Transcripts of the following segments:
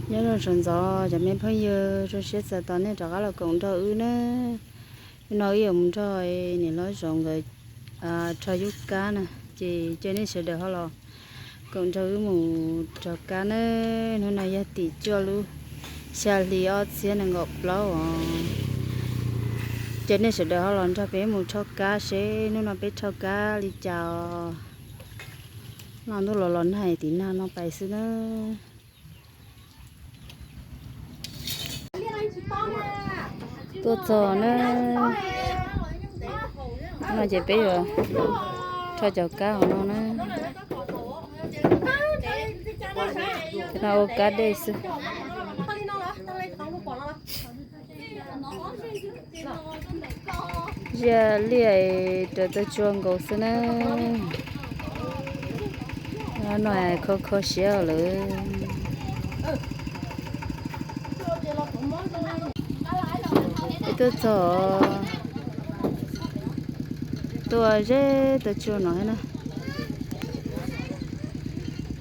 Nyob zoo sawv ntxov cov me phooj ywg, zoo siab txais tos nej rov qab los koom nrog wb na. Hnub no wb yuav mus nrog niam hlob Zoov nkawd rho yub kab na, ces caw nej sawv daws ho los koom nrog wb mus rho kab na. Hnub no yog tim cuaj lub xya hli ob txhiab nees nkaum plaub os. Caw nej sawv daws ho los nrog peb mus rho kab seb hnub no peb rho kab li cas os. No ntuj los los nag tim nag no pais xwb na. Tuaj txog na, no ces peb yuav rho cov kab hauv no na. Cov no ua kab dej xwb. Ziaj liaj raws tau tsua nkaus xwb na. No kho kho siab lawm. Peb tuaj txog, tuaj ze tau tsua no na.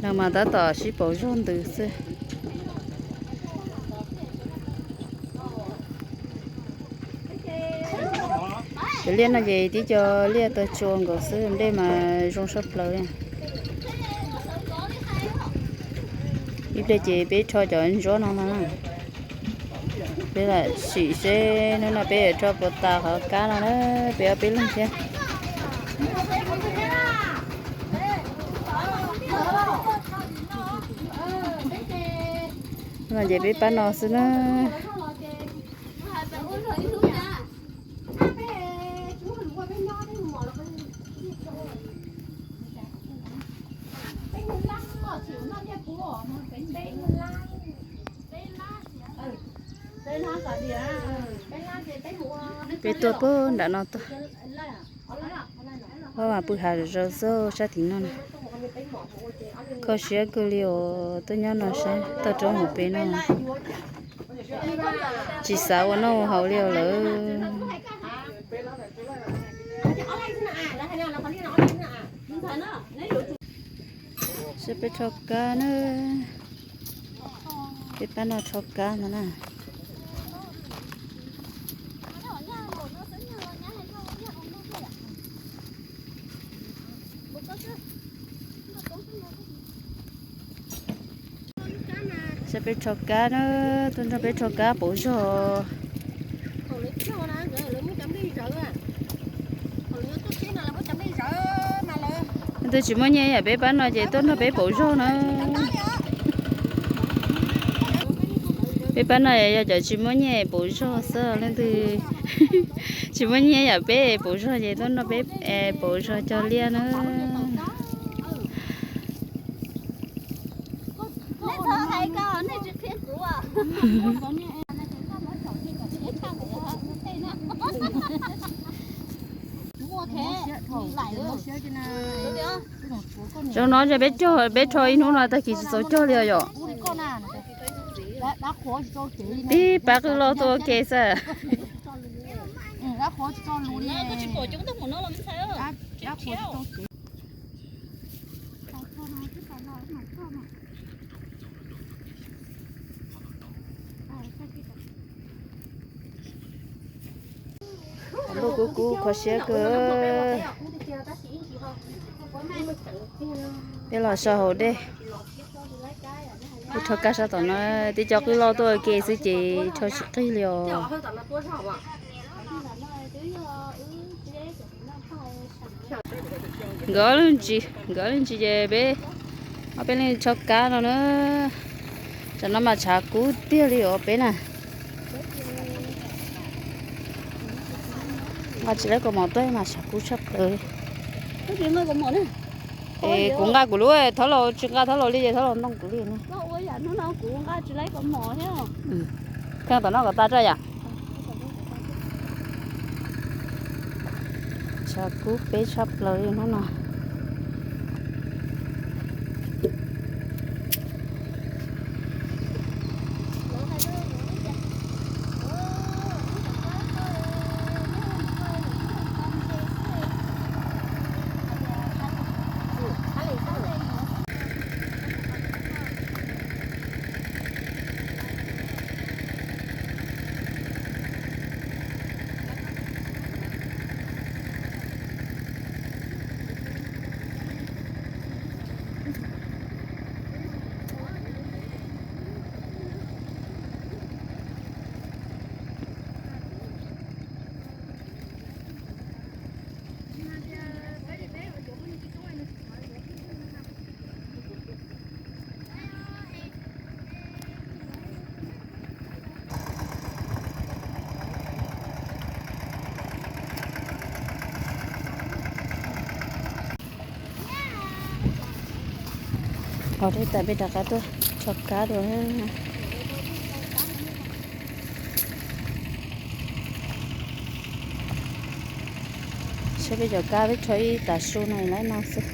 Neeg mas tab tom sib pauv zog ntws xwb. Cov liaj no ces tib co liaj tau tsua nkaus xwb, nplej mas zoo sab plaws li. Ib pliag ces peb rho cov ntsuab no no na. Peb lam sim seb hnub no peb yuav rho puas tas qhov kab no na, peb ob peb leeg thiab. No ces peb pab no xwb na. Peb tuaj puag nram no tuaj. Ob mas pw hav zoov xwb sab tim no na. Kho siab kawg li os, tuaj nyob no saib toj roob hauv pes no. Tsis xav ua noj ua haus li os lawm. Saib peb rho kab na. Peb pab no rho kab no na. Saib peb rho kab na, tuaj nrog peb rho kab pauv zog. Leej twg tsis muaj nyiaj yam peb pab no ces tuaj nrog peb pauv zog na. Peb pab no yog cov tsis muaj nyiaj pauv zog xwb, leej twg tsis muaj nyiaj yam peb pauv zog ces tuaj nrog peb pauv zog cog liaj na. Zoo no ces peb cog, peb rho ib hnub no tag kis tsis txaus cog li os yom. Tib pab qwj loj tuaj ua ke xwb. Lub kub kub kho siab kawg. Peb los so hauv dej, peb rho kab sab tom no, tib co qwj loj tuaj ua ke xwb ces rho tsis qig li os. Nkawd ob leeg ntsis, nkawd ob leeg ntsis ces peb ob peb leeg rho kab no na. Tsam no mas tshav kub tiag li os peb na. Nqa tsis laib kaus mom tuaj mas tshav kub tshaj plaws. Es kuv nqa kuv lub, thaub laus tsis nqa thaub laus li ces thaub laus ntoo kuv li ne. Kheej tom no kom tas rau yom. Tshav kub peb tshaj plaws li hnub no. Ua tej tas peb rov qab tuaj rho kab dua. Saib peb cov kab, peb rho ib tav su no lawm no xwb.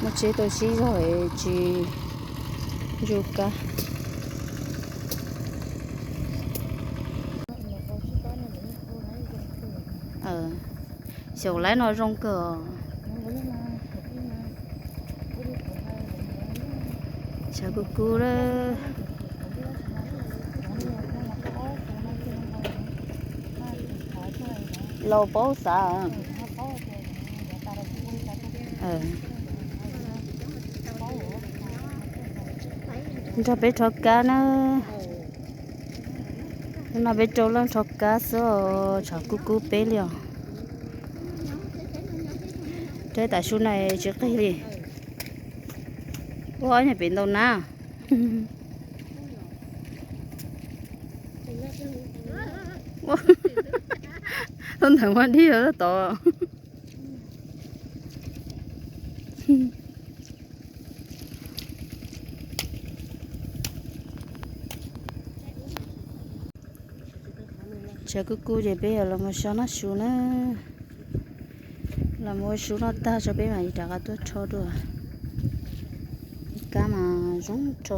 Muaj tsev tau sib zog tsis ntsug kab. Xyaum lawm no zoo kawg. Tshav kub kub lawm. Laus paub xav. Nrog peb rho kab na. Hnub no peb rau leej rho kab xwb, tshav kub kub peb li os. Rau tav su na tsis qig li. Ua ob nyuag pem ntau na. Tau ntawm muaj dib tod. Tshav kub kub ces peb yuav los mus so noj su na. Los mus ua su noj tag tso peb mam li rov qab tuaj rho dua. Kab mas zoo rho.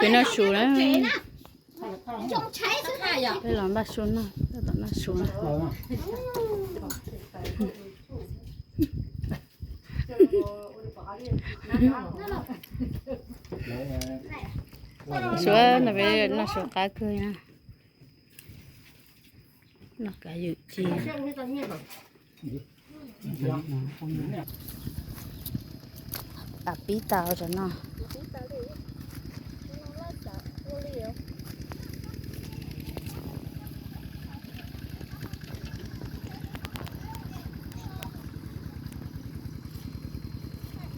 Peb noj su na. Peb los npaj su noj, peb los noj su na. Suav no peb noj su qab kawg na. Noj kav ywm ci. Pib tas ua cov no.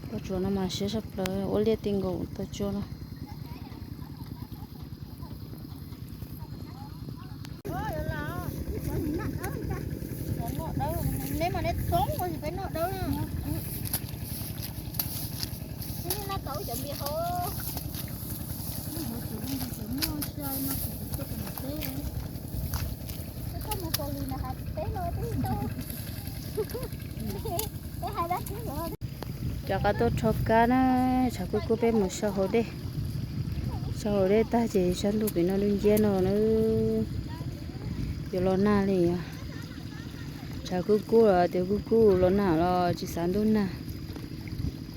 Tau tsuav no mas siab tshaj plaws, ua liaj ti nkaus tau tsuav no. Neb mas neb txob ua peb noj dawb. Cov npia hauv. Rov qab tuaj rho kab na, tshav kub kub peb mus so hauv dej. So hauv dej tag ces sab ntuj pem no dub nciab no na. Yuav los nag li os. Tshav kub kub los tias kub kub los nag los tsis xav ntuj nag.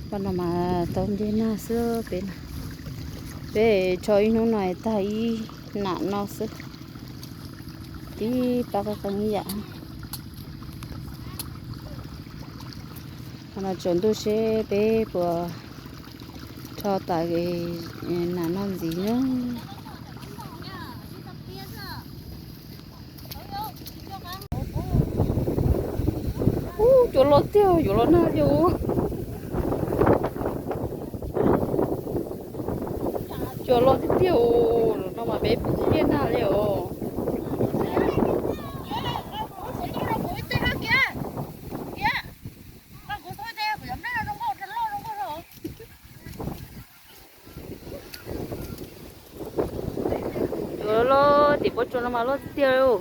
Paj no mas tau nce nag xwb peb no. Peb rho ib hnub no tag ib nam no xwb. Tib pab qeeb qeeb ib yam. Qhov no tsaus ntuj seb peb puas rho tas nam no ntxiv na. Ub, cua loj tiag, yuav los nag li ub. Cua loj tiag tiag, no mas peb tsis nag li os. Cua loj, tim pob tsuas no mas loj tiag tiag li.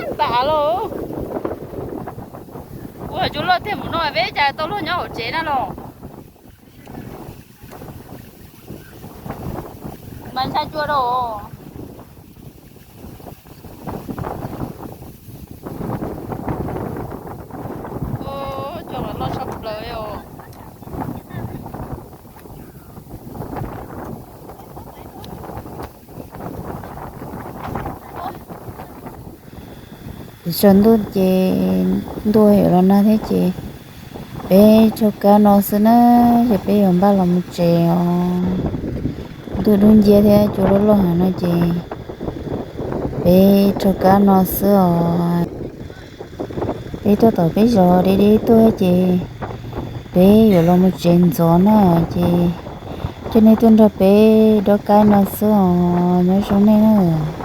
Npam los. Ua cua loj tiag mus no peb cas tau luag nyob hauv tsev na los. Mas ntshai cua rau. Cua los loj tshaj plaws li os. Tsaus ntuj ces ntuj yuav los nag thiab ces peb rho kab no xwb na, ces peb yuav npaj los mus tsev os. Tus dub nciab thiab cua loj loj heev no ces peb raug kab no xwb os. Peb tuaj tom peb zos deb deb tuaj ces peb yuav los mus tsev ntxov na, ces coj nej tuaj nrog peb dob kab no xwb os, nyob zoo nej na.